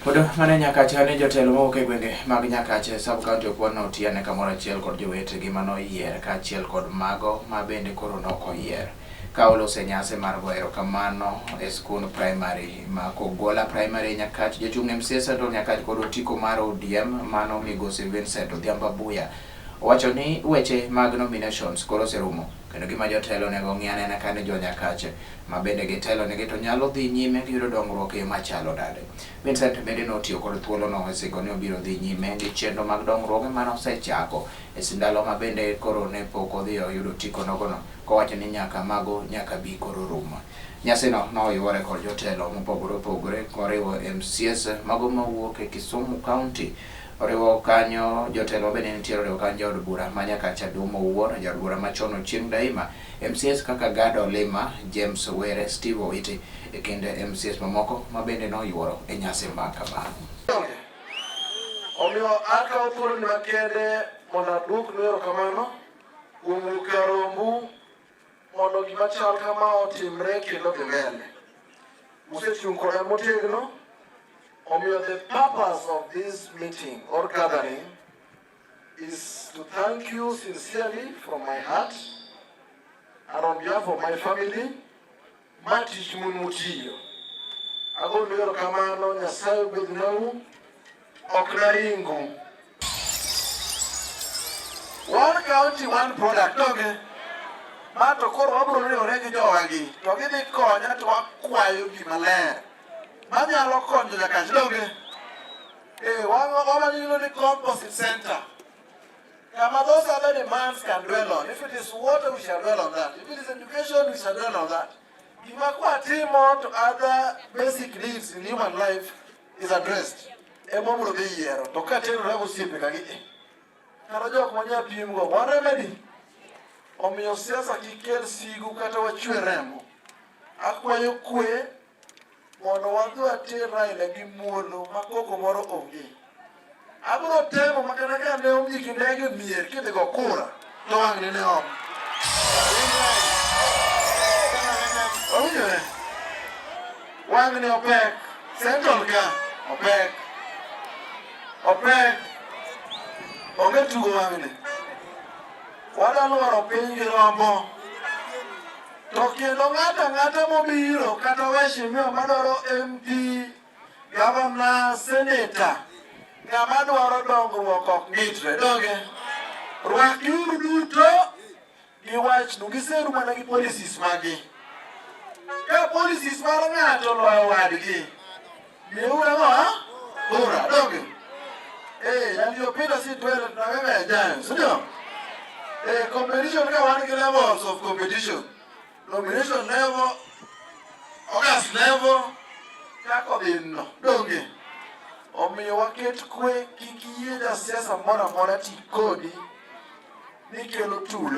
Pod mana Nyakach ni jotelo mowuok e gwenge mag Nyakach sub county okwan otiane kamoro achiel kod jowetegi manoyier kaachiel kod mago ma bende koro nok oyier ka oloso e nyasi mar goyo erokamano e skund primary ma Kogola Primary Nyakach. Jochung' MCA Central Nyakach kod otiko mar ODM mano migosi Vincent Odhiambo Abuya owacho ni weche mag nominations koro oserumo kendo gima jotelo onego ong'i anena ka ni jo Nyakach ma bende gitelo negi to nyalo dhi nyime gi yudo dongruok e yo machalo nade. Vincent bende notiyo kod thuolono e singo ni obiro dhi nyime gi chenro mag dongruoge mane osechako e ndalo ma bende koro ne pok odhi oyudo otiko nogono kowacho ni nyaka mago nyaka bi koro rum. Nyasino noyuore kod jotelo mopogore opogore koriwo MCAs mago mawuok e Kisumu County oriwo kanyo jotelo bende nitiere oriwo kanyo jaod bura ma Nyakach Adumo Owuor, jaod bura machon Ochieng' Daima, MCAs kaka Gado Lima, James Were, Steve Owiti e kind MCAs mamoko ma bende noyuoro e nyasi ma kamano. Omiyo akawo thuoloni makende mondo aduoknu erokamano kuom wuok e rombu mondo gima chal kama otimre kendo dhi mbele. Usechung' koda motegno, omiyo the purpose of this meeting or gathering is to thank you sincerely from my heart and on behalf of my family ma tich mun mutiyo. Agonu erokamano, Nyasaye obednau, ok naringu. One county, one product, donge? Ma to koro wabiro riwore gi jowagi to gidhi konya to wakwayo gima ler manyalo konyo Nyakach, donge? Eh, wamanyo ni composite center. Kama those other demands can dwell on. If it is water, we shall dwell on that. If it is education, we shall dwell on that. Gima kwatimo to other basic needs in human life is addressed. Ema wabiro dhi yiero. To katenore gosiepe ka gi eh. Kata jok manya piem go, wan remedy. Omiyo siasa kik kel sigu kata wachwe remo. Akwayo kwe mondo wadhi water Raila gi muolo ma koko moro onge. Abiro temo makata ka ne om ji gi ndege mier kidhi go kura to wang'ni ne om. Owinjore? Wang'ni opek. Central ka opek. Opek. Onge tugo wang'ni. Wadwa lworo piny gi rombo. To kendo ng'ato ang'ata mobiro kata waheshimiwa madwaro MP, governor, senator, ng'ama dwaro dongruok ok ngitre, donge? Rwakgiuru duto giwachnu, giseru mana gi policies magi. Ka policies mar ng'ato oloyo wadgi, miyeuru ang'o? Kura, donge? Eh, yaliyopita si twele tunabeba yajayo, si ndio? Eh, competition ka wan gi levels of competition. Nomination level, August level, kaka odhi no, donge? Omiyo waket kwe, kik iyie jasiasa moro amora ti kodi ni kelo tulo.